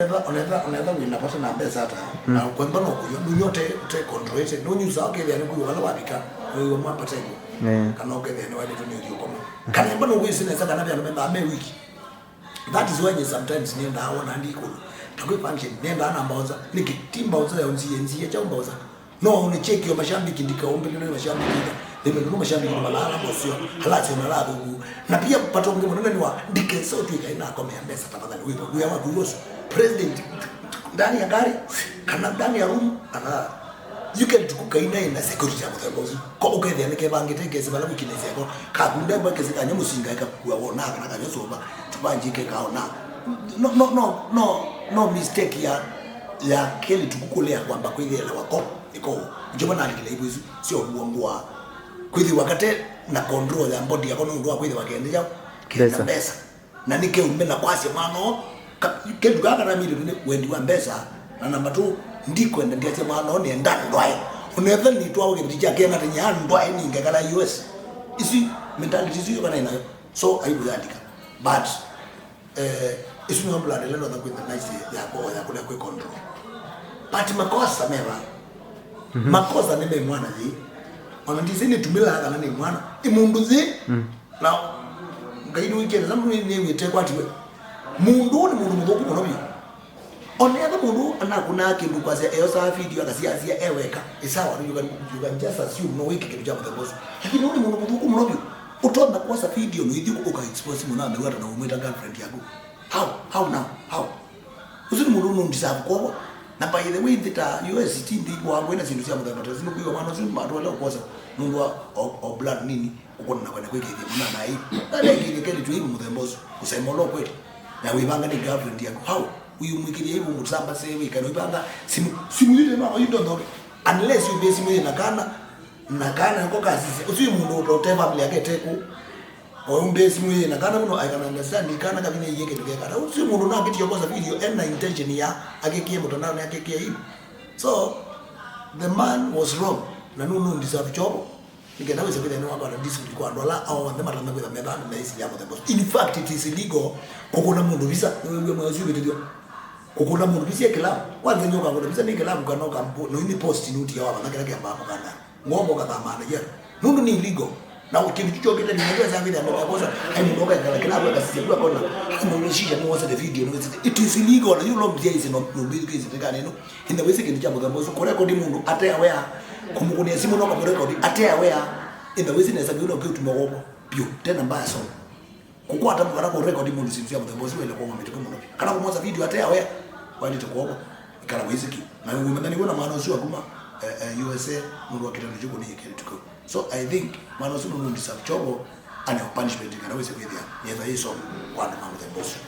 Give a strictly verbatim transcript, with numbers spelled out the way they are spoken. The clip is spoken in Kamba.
Onetha, onetha, onetha wĩna vata na mbesa ata, na kwemba no kũywa, nũnywa ũte, ũte control ĩte, nũnyusaa ũkethĩa nĩ kũywa vala wavika, nĩwĩw'a mwapata ĩw'o. Kana ũkethĩa nĩwaĩlĩtwe nĩ ũthiĩ ũkoma. Kana emba nũkwĩsĩ nesa kana ve andũ methaa me wiki. That is why nye sometimes nĩendaa wona ndi ĩkũlũ. Ta kwĩ function, nĩendaa na mbaũnza. Nĩkĩ? Ti mbaũnza ya ũnzie, nzie kyaũ mbaũnza? No ũnĩkyekio mashabiki, ndikaũmbĩlĩlwe nĩ mashabiki ila. Nĩmendũ nĩ mashabiki nĩ malaala mosio, alasio na ala athũku. Na pia patonge mũnene nĩ wa ndikesa ũtwĩka ĩnakomea mbesa tafadhali. Wĩva wĩa waku wĩ ũsu. President ndani ya gari, kana ndani ya room, kana you can tukuka ina ina security ya mũthemba ũsu. Ko ũkethĩa nĩ kevangĩte kesi vala wikine seko. Kakunda mba kesi kanya mũsinga ĩkakua wona kana kanya sũva. Tuvanjike kaona. No, no, no, no, no mistake ya, ya keli tukukulea kwamba kwĩthĩelewa ko. Ĩko njoba nalikile ibu isu sio kuombwa. Kwĩthĩwa kate na control ya body yako nũndũ wa kwĩthĩwa kende yao kenda mbesa. Na nĩ keume na kwasya mwana ũũ, ka- kĩndũ kaka katamile nĩ wendi wa mbesa. Na namba two, ndikwenda ndiasya mwana ũũ nĩenda ndwae. Ũnetha nĩtwawa kĩveti kya kena tenya ndwae ningekala U S. Isi mentality isu yokana inayo. So aibu yandika. But eh, isu nĩyo plan ĩla notha kwĩtha nice yakwa ya kũlea kwĩ control. But makosa meva. Makosa nĩ me mwana yĩ. Ona ndisi nĩtumĩlaa kana nĩ mwana. Ĩ mũndũ yĩ. Na Ngai nĩwĩkĩte, na nĩwĩte kwatiwe. Mũndũ ũũ nĩ mũndũ mũthũku mũno vyũ. Ona ethĩwa mũndũ anakũnaa kĩndũ kwasya eosaa video akasiasya e weka, ĩ sawa, you can, you can just assume no wĩke kĩndũ kya mũthemba ũsu. Lakini ũũ nĩ mũndũ mũthũku mũno vyũ. Ũtonya kwosa video na ũithi ũka expose mũno amewata na ũmwĩta girlfriend yaku. How? How now? How? Ũsu nĩ mũndũ no deserve kwovo. Na by the way, nthĩ ta U S ti nthĩ ikwaa kwĩna syĩndũ sya mũthemba ta isu, nũkwĩwa mwana ũsu matwele ũkwosa nũndũ wa o, o blood nini. Ũkona na kwenda kwĩkĩthya mwana naĩ. Na nĩkĩthya kelĩ tu ibu mũthemba ũsu. Kusema ule ukweli. Na wĩvanga nĩ girlfriend yaku. How? Uyu mwĩkĩthya ibu mũsamba se wĩkana wĩvanga simu. Simu yule mama you don't know. Unless you be simu yĩna kana. Na kana nako kasisya. Ũsu yu mũndũ ũtote family yake teku. Oyu be simu yĩna kana mũno I can understand. Kana kavinya iye kĩndũ kekana. Ũsu yu mũndũ nakĩtie kwosa video ena intention ya akĩkie mũtandao nĩ akĩkie ibu. So the man was wrong. Na no no deserve chobo. Nĩkenda wĩse kwĩthĩa nĩwakwata discipline kwa andũ ala onthe matana kwĩtha metha andũ meĩsĩ ya mũthemba ũsu. In fact, it is illegal kũkũna mũndũ visa. Nĩwĩw'e mwayo ũsu ũvĩtĩthyo? Kũkũna mũndũ visa ĩ kĩlavu. Kwanza nĩ ũkakũna visa nĩ kĩlavu kana ũkambu no ini post nũtia wa vana kĩla kĩambaa mũkanda. Ngombo kathamana yet. Nũndũ nĩ illegal. Na kĩndũ kyu kyokĩte nĩ ndio sasa kwĩthĩa andũ mekosa. Ai mũndũ ũkaikala kĩlavu akasisya kwa kona. Ai mũndũ shisha nĩ wosete video nĩ wosete. It is illegal. Na you long there is no no business kaneno. Ĩndĩ wĩsĩ kĩndũ kya mũthemba ũsu, kũrekodi mũndũ ate aware, kũmũkũnĩa simũ no kamũrekodi ate aware, ĩndĩ wĩsĩ nesa vyũ no kĩũtuma wovwa vyũ, tena mbaya sana. Kũkwata mũkana kũrekodi mũndũ syĩndũ sya mũthemba ũsu waĩle kũoma mĩtũkĩ mũno vyũ. Kana kũmwosa video ate aware, waĩlĩte kũovwa, ĩkala wĩsĩ kĩ. Na ũmanya nĩw'o na mwana ũsu akuma, eh, eh, U S A, nũndũ wa kĩtendo kyu kũnĩie kĩlĩtu kĩu. So I think mwana ũsu nũndũ deserve chobo, aneo punishment kana wĩsĩ kwĩthĩa, nĩetha yĩsomo kwa andũ ma mũthemba ũsu.